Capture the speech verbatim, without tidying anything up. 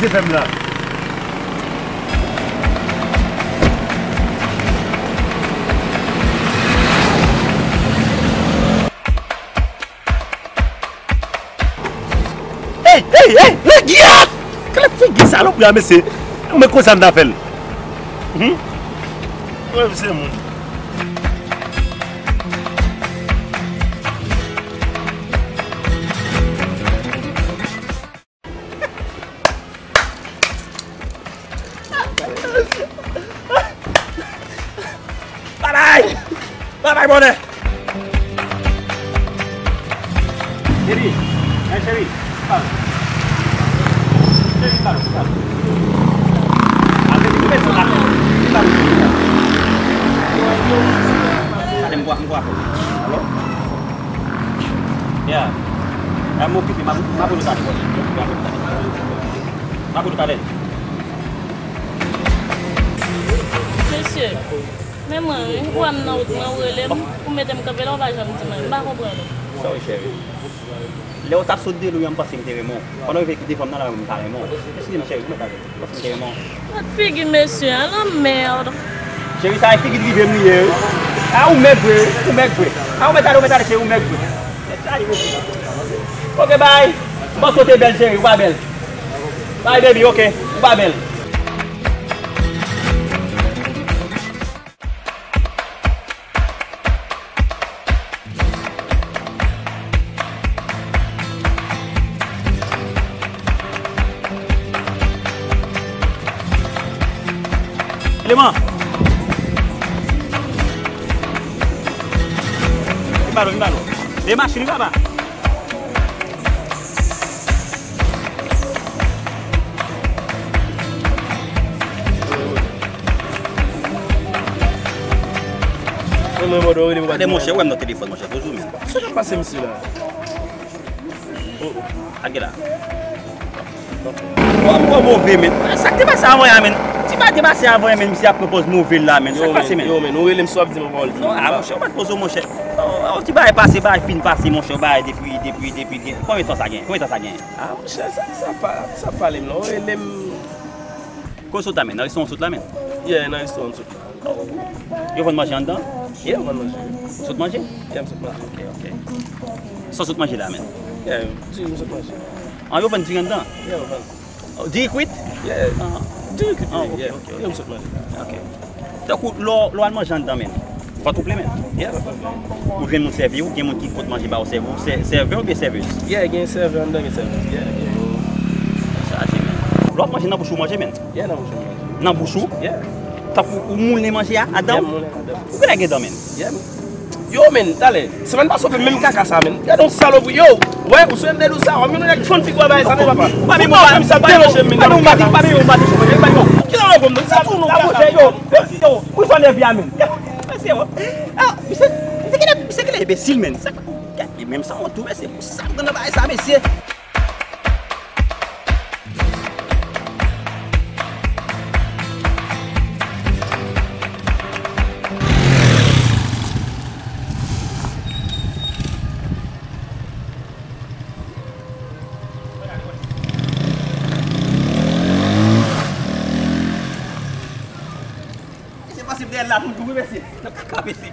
Fè m la. Ey, ey, ey, nèg ya! Gade figi salopri a, mesye. Mwen konsa m ta fè l. Hmm? Mwen se moun. Babay! Babay, bonè! Cheri, men cheri, pale. Cheri, pale, pale. Pale, pale, pale. Pale, m kwa, m kwa. Alo? Yeah. Ya, m okipe, m ap, m ap rele w talè. M ap rele w talè. Mesye, men mwen wi, ou wè m nan wout mwen, ou rele m, ou mete m kanpe la, ou pa janm di m anyen. M pa konprann ou. Sorry, cheri. Lè w t ap sot de lou a, m panse m te renmen w. Pandan w rive devan m nan lari, m pa renmen w. Eskize m, cheri, m pa renmen w. Gad figi mesye a, lanmèd. Cheri, sa e figi li vle m li ye, wi. A, ou mèg vre, ou mèg vre. A, ou mèt ale, ou mèt ale, cheri, ou mèg vre. Mèt ale, mesye. Ok, bye. M panse w te bèl, cheri, ou pa bèl. Bye, baby, ok. Ou pa bèl. Eleman! Vin ba nou, vin ba nou. De machin, vin ba. Mwen, mwen, mwen, mwen, mwen, mwen, mwen, monchè, ou wè m nan telefòn, monchè, poze w menm. Sa k ap pase misye la? Oh, oh. Lage la. Kòm, kòm move, men. Sa k te pase avan yè, men? Ti bagay te pase avan yè, men, misye ap pran pòz move la, men. Sa k pase, men? Yo, men, ou rele m sou ap di m pawòl. Non, a, monchè, ou pa t poze w, monchè. Non, ti bagay pase, bagay fin pase, monchè, bagay depi, depi, depi, depi, konbyen tan sa gen? Konbyen tan sa gen? A, monchè, sa, sa pa, sa pale m non. Rele m. Kote w sot la, men? Nan restoran w sot la, men? Yeah, nan restoran m sot la. Yo vann manje anndan? Yeah, yo vann manje. Ou sot manje? Yeah, m sot manje. Ok, ok. Sa w sot manje la, men? Yeah, diri m sot manje. An, yo vann diri anndan? Yeah, yo vann. Oh, diri kwit? Yeah. Ah. Diri kwit, ah, ok, yeah. Ok, ok. Yeah, m sot manje. Ok. Tankou lè w, lè w al manje anndan, men, vant ou plen, men? Yeah, vant mwen plen. Ou jwenn moun sèvi w, gen moun ki pot manje ba w, sèvi w, sè-, sèvè oubyen sèvez? Yeah, gen sèvè anndan, gen sèvez. Yeah, gen. Chaje, men. Lè w ap manje, nan bouch ou manje, men? Yeah, nan bouch mwen. Nan bouch ou? Yeah. Tankou ou moulen manje a adan? Yeah, m moulen adan. Ou genlè gen dan, men? Yeah, m. Yo, men, talè. Semèn pase w fè menm kaka sa, men. Gade yon salopri, yo. Wè, ou sou M D douze sa, wè, men nou nèg fann figi w bay sa, men papa. Pa men yon bati, pa men yon bati, pa men yon bati, pa men yon bati, pa men yon bati. Ki nan lògò m, men? Sa tou nou kaka. Yo, yo, yo, yo, pou sa nèvi a, men. Mesye, oh. Ah, misye, misye genlè, misye genlè enbesil, men. Sa, menm sa, on tou, mesye, pou sa, nan bagay sa, mesye. Se pase dèyè l la, tou, tou, wi, mesye. Nan kaka, mesye.